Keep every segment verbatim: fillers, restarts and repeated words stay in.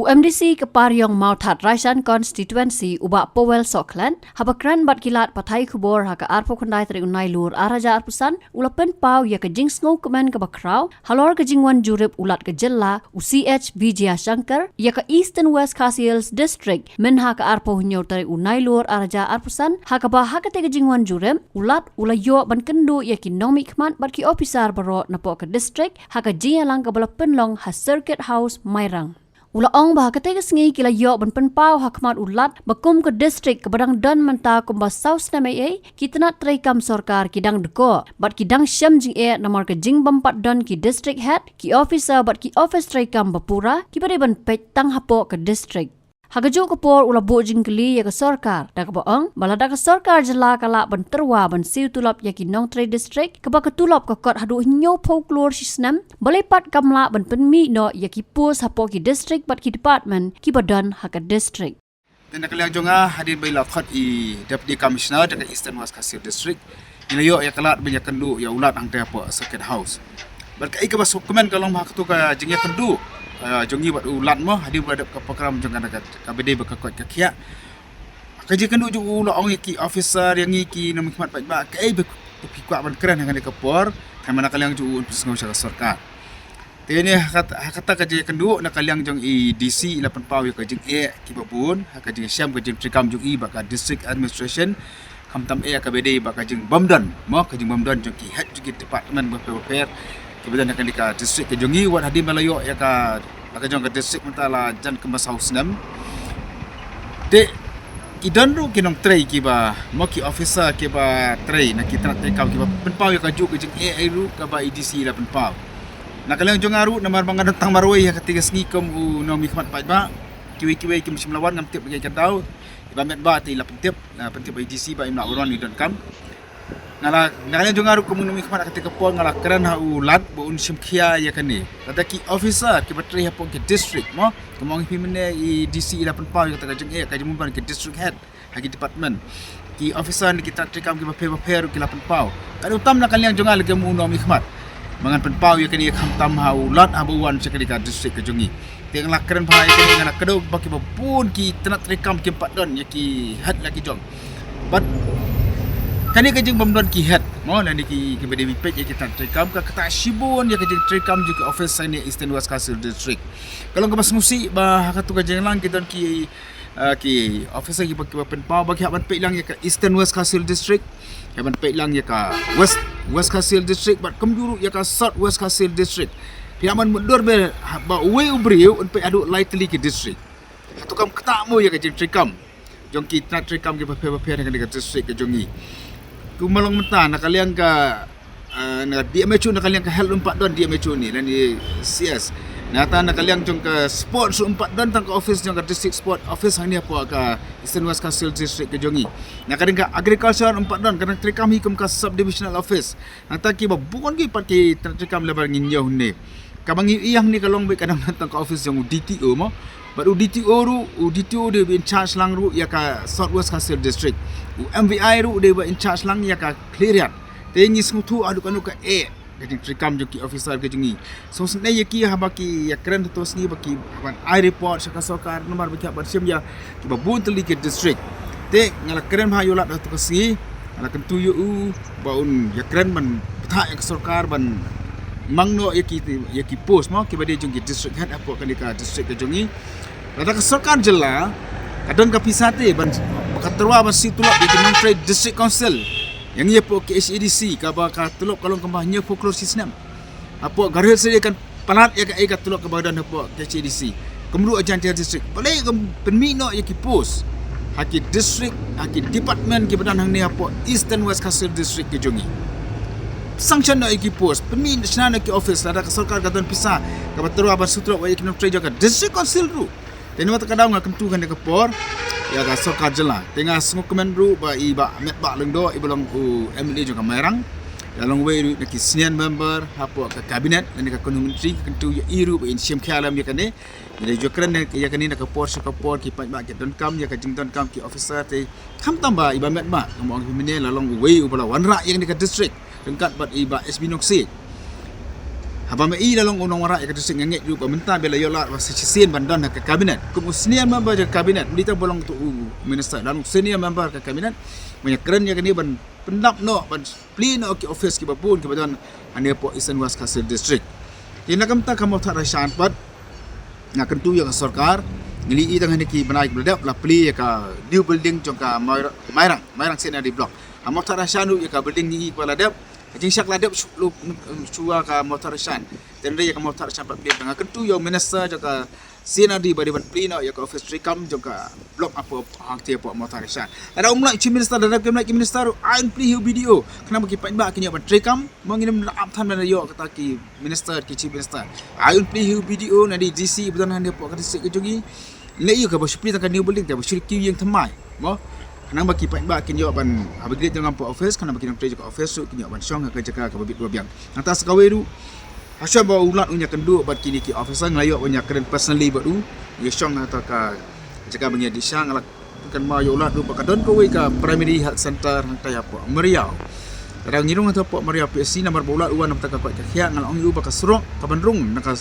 U MDC ka Pariong Mawthadraishan Constituency, u Bah Powell Sohkhlet, haba kren bad ki lad pathai khubor ha ka arphew khyndai tarik u Nailur arhajar arphew san, u la pynpaw ïa ka jingsngewkmen kaba khraw halor ka jingwan jurip u Lat ka jylla, u C H Vijayashankar, ïa ka Eastern West Khasi Hills District mynha ka arphew hynñiew tarik u Nailur arhajar arphew san, ha kaba ha katei ka jingwan jurip u Lat u la ïoh ban kynduh ïa ki nongmihkhmat bad ki ophisar baroh napoh ka district ha ka jingïalang kaba la pynlong ha Circuit House, Mairang. U la ong ba ha katei ka sngi ki la ïoh ban pynpaw ha khmat u Lat ba kum ka district kaba dang don mynta kumba saw snem eiei, ki tnat treikam sorkar ki dang dkoh bad ki dang shem jingeh namar ka jingbym pat don ki district head, ki ophisar bad ki ophis treikam ba pura kiba dei ban peit tang hapoh ka district. Ha kajuh ka por u la buh jingkylli ïa ka sorkar da kaba ong ba lada ka sorkar jylla ka lah ban tyrwa ban siew tulop ïa ki nongtrei district, kaba ka tulop ka kot haduh hynñiewphew klur shi snem, balei pat kam lah ban pynmih noh ïa ki post hapoh ki district bad ki department kiba don ha ka district. Te na ka liang jong nga, hadien ba i la khot i Deputy Commissioner da ka Eastern West Khasi Hills District, i la ïoh ïa ka lad ban ïakynduh ïa u Lat hangta hapoh Circuit House. Bad kaei kaba sngewkmen ka long ba ha kato ka jingïakynduh, eh, jong ngi bad u Lat mo, hadien ba la dep ka program jong ka, ka, kaba dei ba ka koit ka khiah, ka jingïakynduh jong u la ong ïa ki ophisar, ïa ngi ki nongmihkhmat paidbah, kaei ba phi kwah ban kren ha kane ka por, tangba na ka liang jong u un pynsngew sha ka sorkar. Te ne ha kat-, ha kata ka jingïakynduh na ka liang jong i DC i la pynpaw ïa ka jingeh kiba bun ha ka jingshem ka jingtreikam jong i bad ka district administration, khamtam eh kaba dei bad ka jingbymdon mo, ka jingbymdon jong ki head jong ki department bapher bapher kiba don ha kane ka district ka jong i, wat hadien ba la ïoh ïa ka, la ka jong ka district mynta la jan kumba saw snem. Te ki don ruh ki nongtrei kiba mo, ki ophisar kiba trei na ki tnat treikam kiba pynpaw ïa kajuh ka jingeh ruh kaba i DC i la pynpaw. Na ka liang jong nga ruh, namar ba nga don tang marwei ha katei ka sngi kum u nongmihkhmat paidbah, kiwei kiwei kim shym la wan, ngam tip ba ïa ka daw, i Bah Metbah te i la pyntip, la pyntip ba i DC ba im lah ban wan, i donkam. Nga la, na ka liang jong nga ruh kum u nongmihkhmat ha katei ka por, nga la kren ha u Lat ba un shim khia ïa kane. Lada ki ophisar kiba trei hapoh ki district mo, kumba ong phi mynne, i DC i la pynpaw ïa kata ka jingeh, ka jingmut ban ki district head ha ki department, ki ophisar na ki tnat treikam kiba pher bapher ki la pynpaw. Ka dei tam na ka liang jong nga lada kum u nongmihkhmat ba ngan pynpaw ïa kane, khamtam ha u Lat haba u wan sha kane ka district ka jong ngi. Te nga la kren bha ïa kane, nga la kdew ba kiba bun ki tnat treikam kim pat don ïa ki head la ki jong. Bad kane ka jingbymdon ki head mo, lane ki, kiba dei ban peit ïa ki tnat treikam, ka ktah shibun ïa ka jingtreikam jong ki ophisar ha Eastern West Khasi Hills District. Ka long kaba sngewsih ba ha kato ka jingïalang ki don ki, ah, ki ophisar kiba, kiba pynpaw ba ki hap ban peit lang ïa ka Eastern West Khasi Hills District, ki hap ban peit lang ïa ka West, West Khasi Hills District bad kumjuh ruh ïa ka South West Khasi Hills District. Ki hap ban mutdur ba, ba uwei u briew un peit haduh lai tylli ki district. Hato kam ktah mo ïa ka jingtreikam jong ki tnat treikam kiba pher bapher ha kane ka district ka jong ngi? Kumba long mynta na ka liang ka, ah, na DMHO, na ka liang ka health um pat don DMHO ne lane CS. Nangta na ka liang jong ka sports um pat don tang ka office jong ka district sport office hangne hapoh ka Eastern West Khasi Hills District ka jong ngi. Na ka liang ka agriculture um pat don, ka dang treikam hi kum ka subdivisional office. Nangta kiba bun ki pat ki tnat treikam laba ngin ïoh ne. Kaba ngi ïohi hangne ka long ba ka dang don tang ka office jong u DTO mo. Bad u DTO ruh, u DTO dei ba in charge lang ruh ïa ka South West Khasi Hills District. U MVI ruh dei ba in charge lang ïa ka Khliehriat. Te ngi sngewthuh haduh kano ka eh ka jingtreikam jong ki ophisar ka jong ngi. Sngewsynei ïa ki haba ki ïakren ha kato ka sngi ba ki hap ban ai report sha ka sorkar namar ba ki hap ban shim ïa kiba bun tylli ki district. Te nga la kren bha ïa u Lat ha kato ka sngi, nga la kyntu ïa u ba un ïakren ban bthah ïa ka sorkar ban mang noh ïa ki, ïa ki post mo kiba dei jong ki district head hapoh kane ka district ka jong ngi. Lada ka sorkar jylla ka don ka pisa te ban, ba ka tyrwa ban siew tulop ïa ki nongtrei district council, ïa ngi hapoh ka KHADC kaba ka tulop ka long kumba hynñiewphew klur shi snem. Hapoh ka rel sdang kan palat ïa kaei ka tulop kaba don hapoh ka KHADC. Kumjuh ha Jaintia District. Balei kam pynmih noh ïa ki post ha ki district, ha ki department kiba don hangne hapoh Eastern West Khasi Hills District ka jong ngi? Sanction noh ïa ki post, pynmih shna noh ki office, lada ka sorkar ka don pisa kaba tyrwa ban siew tulop ïa ki nongtrei jong ka district council ruh. Te namar kata ka daw nga kyntu kane ka por ïa ka sorkar jylla. Te nga sngewkmen ruh ba i Bah Metbah Lyngdoh, i ba long u MLA jong ka Mairang, i la long uwei ruh na ki senior member hapoh ka cabinet lane ka kynhun myntri, nga kyntu ïa i ruh ba in shim khia lem ïa kane. Ngi la ju kren ïa kane na ka por sha ka por, ki paidbah ki donkam ïa ka jingdonkam ki officer, te khamtam ba i Bah Metbah, kumba ong phi mynne, la long uwei uba la wanrah ïa kane ka district ryngkat bad i Bah H B Nongsiej. Haba ma i la long u nongwara ïa ka district, nga ngeit ruh ba mynta ba la ïoh lad ba sa shisien ban don ha ka cabinet. Kum u senior member jong ka cabinet, ym dei tang ba long tu u minister, la long senior member ka cabinet. Ban ïa kren ïa kane ban pyndap noh, ban plie noh ki office kiba bun kiba don hangne hapoh Eastern West Khasi Hills District. Te na ka bynta ka Mawthadraishan pat, nga kyntu ïa ka sorkar, ngi la ïohi tang hangne ki bnai kiba la dep, la plie ïa ka new building jong ka Mairang, Mairang, Mairang C and RD Block. Ha Mawthadraishan ruh ïa ka building ngi i ba la dep, ka jingshah la dep shu, lu, shuwa ka Mawthadraishan. Te hynrei ïa ka Mawthadraishan pat plie, nga kyntu ïa u minister jong ka C and RD ba dei ban plie noh ïa ka office treikam jong ka block hapoh, hangtei hapoh Mawthadraishan. Lada um lah u Chief Minister, lada kim lah ki minister, ai un plie hi u BDO. Khnang ba ki paidbah kin ïoh ban treikam, mo, ngin ym lah ap than ban ïoh kata ki minister, ki Chief Minister. Ai un plie hi u BDO, na dei DC ba don hangne hapoh ka district ka jong ngi. Lei ïa kaba shu plie tang ka new building te ba shu kiew ïing thymmai, mo. Khnang ba ki paidbah kin ïoh ban, haba ki leit jngoh hapoh office, khnang ba kin ym trei jngoh office ruh, kin ïoh ban shong ha ka jaka kaba bit kaba biang. Nangta sa kawei ruh, ha shwa ba u Lat un ïakynduh bad kine ki officer, nga la ïoh ban ïakren personally bad u, ïa shong ha kata ka jaka ba ngi ïa dih sha, nga la kynmaw ïa u Lat ruh ba ka don kawei ka primary health center hangtai hapoh Mawriaw. Lada ngi rung hangtai hapoh Mawriaw PHC, namar ba u Lat u wan na ka bynta ka koit ka khiah, nga la ong ïa u ba ka surok kaban rung na ka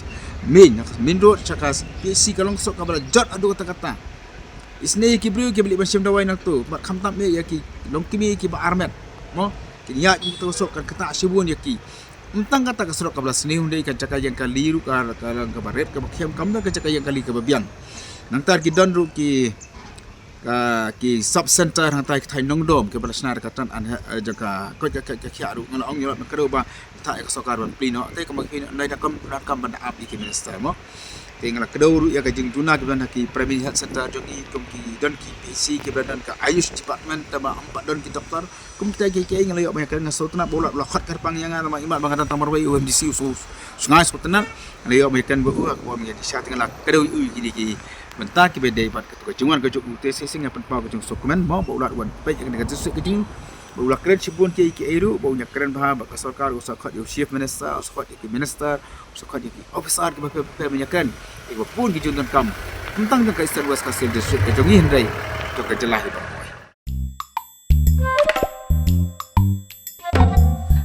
main, na ka main road sha ka PHC ka long ka surok kaba la jot haduh katta katta. Isynei ïa ki briew kiba leit ban shim dawai nangto, bad khamtam eh ïa ki longkmie kiba armet, mo, kin ïaid hangto ka surok, kan ktah shibun ïa ki. Ym tang kata, ka surok kaba la sniew, hynrei ka jaka ïeng kali ruh ka, ka long kaba rit kaba khiam, kam don ka jaka ïeng kali kaba biang. Nangta ki don ruh ki, ka, ki sub center hangtai ka thaiñ Nongdom kiba la shna da ka tan an, eh, jaka koit ka, ka, ka khiah ruh, nga la ong ïa u Lat, nga kdew ba thah ïa ka sorkar ban plie noh. Te kumba ki nai da kam, da kam ban ap ïa ki minister, mo. Te nga la kdew ruh ïa ka jingduna kiba don ha ki primary health center jong ngi, kum ki don ki PHC kiba don ka Ayush department, tangba ym pat don ki doktor. Kum kita kiei kiei nga la ïoh ban ïakren, nga sngewtynnat ba u Lat u la khot kyrpang ïa nga, namar imat ba nga dang tang marwei, u MDC u sngew, u sngew sngewtynnat. Nga la ïoh ban ïakren bad u ha kaba ngi ïa dih sha, te nga la kdew ïa u ïa kine ki bynta kiba dei bad kato ka jingwan ka jong u. Te shisien nga pynpaw ka jingsngewkmen, mo, ba u Lat u wan peit ïa kane ka district ka jong u, ba u la kren shibun kiei kiei ruh, ba un ïakren bha bad ka sorkar, u sa khot ïa u Chief Minister, u sa khot ïa ki minister, u sa khot ïa ki officer kiba pher pher ban ïakren ïa kiba bun ki jingdonkam, ym tang jong ka Eastern West Khasi Hills District ka jong ngi, hynrei jong ka jylla hi baroh.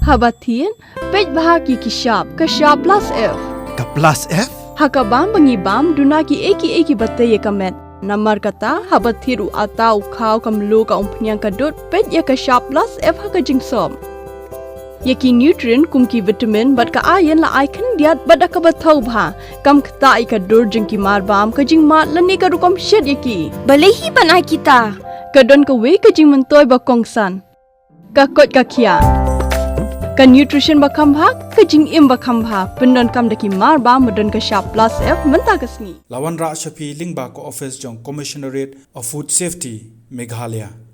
Haba thied, peit bha ïa ki shap, ka shap Plus F. Ka Plus F? Ha ka bam ba ngi bam, duna kiei kiei kiba tei ïa ka met. Namar kata, haba thied u atta, u khaw, ka mluh, ka umphniang, ka dud, peit ïa ka shap Plus F ha ka jingsop. Ïa ki nutrient kum ki vitamin bad ka iron la ai khyndiat bad da kaba thaw bha. Kam ktah ïa ka dur jong ki marbam, ka jingmad lane ka rukom shet ïa ki. Balei hi ban ai kita? Ka don kawei ka jingmyntoi ba kongsan. Ka koit ka khiah. Ka nutrition ba kham bha, ka jingim ba kham bha. Pyndonkam da ki marbam ba don ka shap Plus F mynta ka sngi. La wanrah sha phi lyngba ka office jong Commissionerate of Food Safety, Meghalaya.